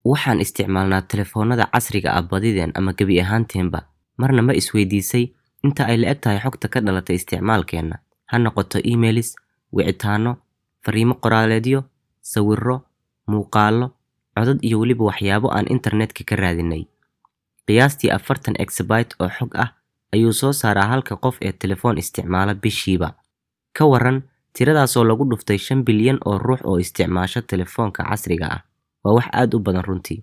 Waxaan isticmaalnaa telefoonnada casriga ah badideen ama gebi ahaanteenba. Marna ma isweydiisay inta ay la eg tahay xogta ka dhalatay isticmaalkeenna? Ha noqoto emails, wicitaano, fariimo qoraaleedyo, sawirro, muuqaallo, codad iyo weliba waxyaabo aan internetka ka raadinay. Qiyaastii 40 exabyte oo xog ah ayuu soo saaraa halka qof ee telefoon isticmaala bishiiba. Ka waran tiradaasoo lagu dhuftay 5 bilyan oo ruux oo isticmaasha telefoonka casriga ah? Waa wax aad u badan runtii.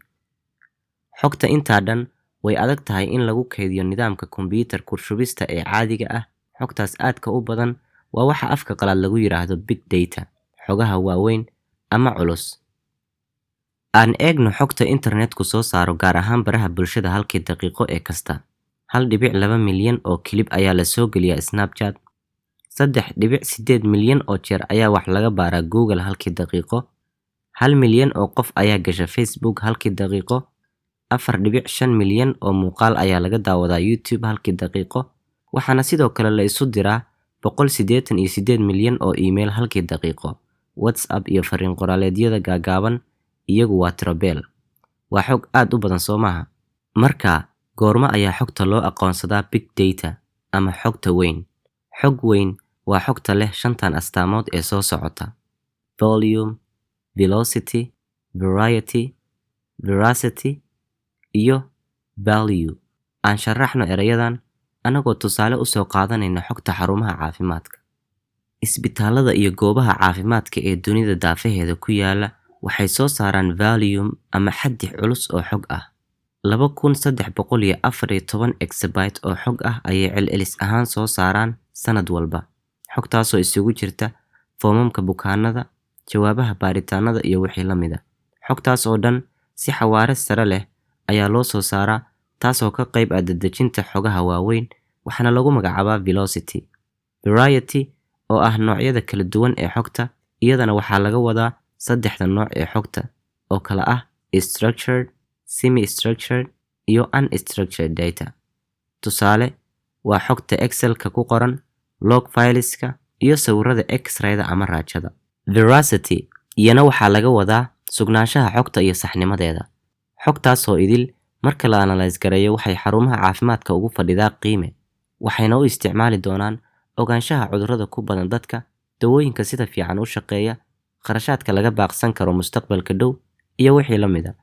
Xogta intaa dhan way adag tahay in lagu kaydiyo nidaamka kombiyuutar ku shubista ee caadiga ah. Xogtaas aadka u badan waa waxa afka qalaad lagu yiraahdo big data, xogaha waaweyn ama culus. Aan eegno xogta internetku soo saaro, gaar ahaan baraha bulshada, halkii daqiiqo ee kasta. 1.2 milyan oo clip ayaa la soo geliyaa Snapchat. 3.8 milyan oo jeer ayaa wax laga baaraa Google halkii daqiiqo. 1 milyan oo qof ayaa gasha Facebook halkii daqiiqo. 4.5 milyan oo muuqaal ayaa laga daawadaa YouTube halkii daqiiqo. Waxaana sidoo kale la isu diraa 188 milyan oo email halkii daqiiqo. WhatsApp iyo fariin qoraaleedyada gaagaaban iyagu waa tiro beel. Waa xog aad u badan, soo maaha? Marka goorma ayaa xogta loo aqoonsadaa big data ama xogta weyn? Xog weyn waa xogta leh shantan astaamood ee soo socota: volume, velocity, variety, veracity iyo value. Aan sharaxno erayadan anagoo tusaale u soo qaadanayna xogta xarumaha caafimaadka. Isbitaalada iyo goobaha caafimaadka ee dunida daafaheeda ku yaala waxay soo saaraan volume ama xaddi culus oo xog ah. 2314 exabyte oo xog ah ayay celcelis ahaan soo saaraan sanad walba. Xogtaasoo isugu jirta foomamka bukaanada, jawaabaha baaritaanada iyo wixii la mid ah. Xogtaas oo dhan si xawaare sare leh ayaa loo soo saaraa, taasoo ka qayb ah dedejinta xogaha waaweyn, waxaana lagu magacaabaa velocity. Variety oo ah noocyada kala duwan ee xogta, iyadana waxaa laga wadaa saddexda nooc ee xogta oo kala ah structured, semi-structured iyo unstructured data. Tusaale waa xogta Excel-ka ku qoran, log files-ka iyo sawirada X-ray-da ama raajada. Veracity iyana waxaa laga wadaa sugnaanshaha xogta iyo saxnimadeeda. Xogtaasoo idil marka la analyse gareeyo waxay xarumaha caafimaadka ugu fadhidaa qiime, waxayna u isticmaali doonaan ogaanshaha cudurrada ku badan dadka, dawooyinka sida fiican u shaqeeya, kharashaadka laga baaqsan karo mustaqbalka dhow iyo wixii la mid ah.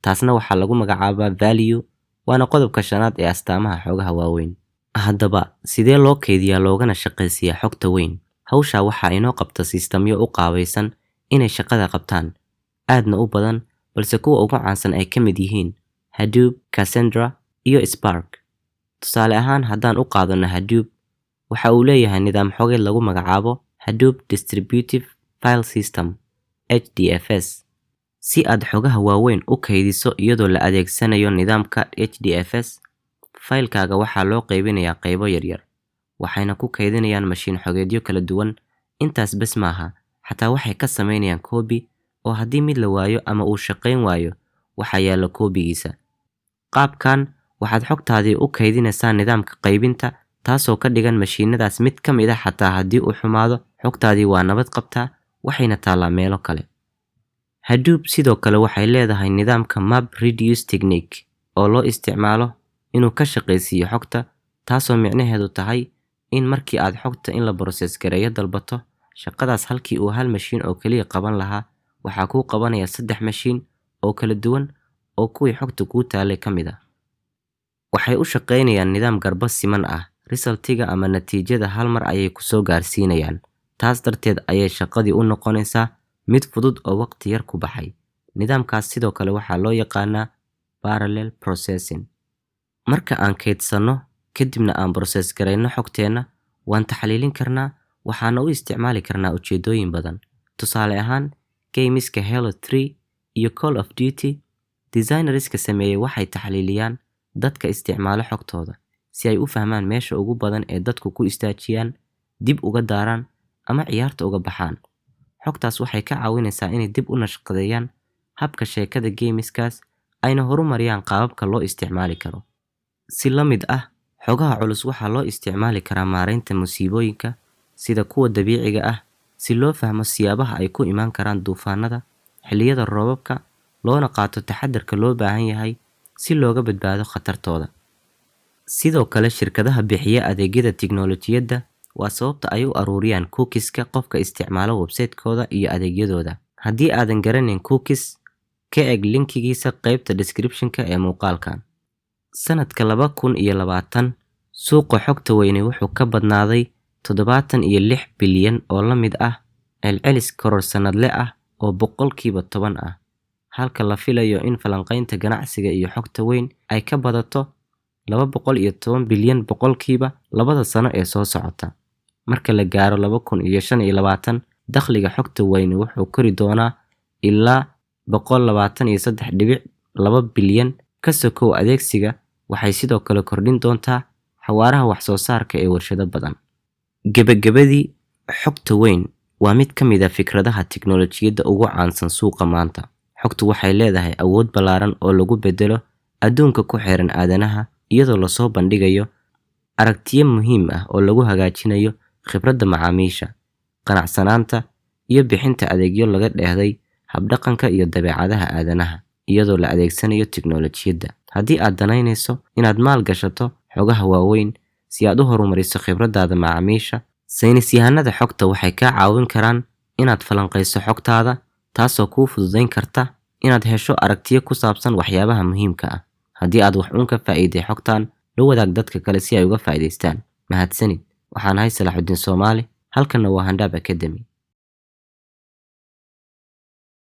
Taasna waxaa lagu magacaabaa value, waana qodobka shanaad ee astaamaha xogaha waaweyn. Haddaba sidee loo kaydiyaa loogana shaqaysiiyaa xogta weyn? Hawshaa waxaa inoo qabta sistamyo u qaabaysan inay shaqada qabtaan, aadna u badan, balse kuwa ugu caansan ay ka mid yihiin Hadoop, Cassandra iyo Spark. Tusaale ahaan, haddaan u qaadano Hadoop, waxa uu leeyahay nidaam xogeed lagu magacaabo Hadoop Distributive File System, HDFS. Si aad xogaha waaweyn u kaydiso iyadoo la adeegsanayo nidaamka HDFS, faylkaaga waxaa loo qaybinayaa qaybo yaryar, waxayna ku kaydinayaan mashiin xogeedyo kala duwan. Intaas bes maaha, xataa waxay ka samaynayaan copy, oo haddii mid la waayo ama uu shaqayn waayo, waxaa yaalla koobigiisa. Qaabkan waxaad xogtaadii u kaydinaysaa nidaamka qaybinta, taasoo ka dhigan mashiinadaas mid ka mid ah xataa haddii uu xumaado, xogtaadii waa nabad qabtaa, waxayna taallaa meelo kale. Hadoop sidoo kale waxay leedahay nidaamka map reduce technique oo loo isticmaalo inuu ka shaqaysiiyo xogta, taasoo micnaheedu tahay in markii aad xogta in la process gareeyo dalbato, shaqadaas halkii uu hal mashiin oo kaliya qaban lahaa, waxaa kuu qabanaya saddex mashiin oo kala duwan oo kuwii xogta kuu taalay ka mid ah. Waxay u shaqaynayaan nidaam garbo siman ah. Result-iga ama natiijada hal mar ayay ku soo gaarsiinayaan. Taas darteed ayay shaqadii u noqonaysaa mid fudud oo waqti yar ku baxay. Nidaamkaas sidoo kale waxaa loo yaqaanaa parallel processing. Marka aan kaydsanno kadibna aan process garayno xogteenna, waan taxliilin karnaa, waxaana u isticmaali karnaa ujeedooyin badan. Tusaale ahaan, games-ka Halo 3 iyo Call of Duty, designers-ka sameeyay waxay taxliiliyaan dadka isticmaala xogtooda si ay u fahmaan meesha ugu badan ee dadku ku istaajiyaan, dib uga daaraan ama ciyaarta uga baxaan. Xogtaas waxay ka caawinaysaa inay dib u nashqadeeyaan habka sheekada games-kaas, ayna horumariyaan qaababka loo isticmaali karo. Si la mid ah, xogaha culus waxaa loo isticmaali karaa maaraynta musiibooyinka sida kuwa dabiiciga ah, si loo fahmo siyaabaha ay ku imaan karaan duufaanada, xilliyada roobabka loona qaato taxadarka loo baahan yahay si looga badbaado khatartooda. Sidoo kale, shirkadaha bixiya adeegyada tiknoolajiyadda waa sababta ay u aruuriyaan cookies-ka qofka isticmaala website-kooda iyo adeegyadooda. Haddii aadan garanayn cookies, ka eeg linkigiisa qaybta description-ka ee muuqaalkan. Sanadka 2020, suuqa xogta weyne wuxuu ka badnaaday 76 bilyan oo la mid ah celcelis koror sanadle ah oo 10% ah, halka la filayo in falanqaynta ganacsiga iyo xogta weyn ay ka badato 210 bilyan% 2da sano ee soo socota. Marka la gaaro 2025, dakhliga xogta weyne wuxuu kori doonaa ilaa 123.2 bilyan. Ka sokow adeegsiga, waxay sidoo kale kordhin doontaa xawaaraha wax soo saarka ee warshado badan. Gebagabadii, xogta weyn waa mid ka mid ah fikradaha tiknoolajiyadda ugu caansan suuqa maanta. Xogtu waxay leedahay awood ballaaran oo lagu beddelo adduunka ku xeeran aadanaha, iyadoo lasoo bandhigayo aragtiyo muhiim ah oo lagu hagaajinayo khibradda macaamiisha, qanacsanaanta, iyo bixinta adeegyo laga dheehday habdhaqanka iyo dabeecadaha aadanaha iyadoo la adeegsanayo tiknoolajiyadda. Haddii aad danaynayso inaad maal gashato xogaha waaweyn si aad u horumariso khibradaada macaamiisha, saynisyahanada xogta waxay kaa caawin karaan inaad falanqeyso xogtaada, taasoo kuu fududeyn karta inaad hesho aragtiyo ku saabsan waxyaabaha muhiimka ah. Haddii aad wax uun ka faa'iiday xogtan, la wadaag dadka kale si ay uga faa'iidaystaan. Mahadsanid. Waxaan ahay Salaaxudiin Soomaali, halkanna waa Handhaab Academy.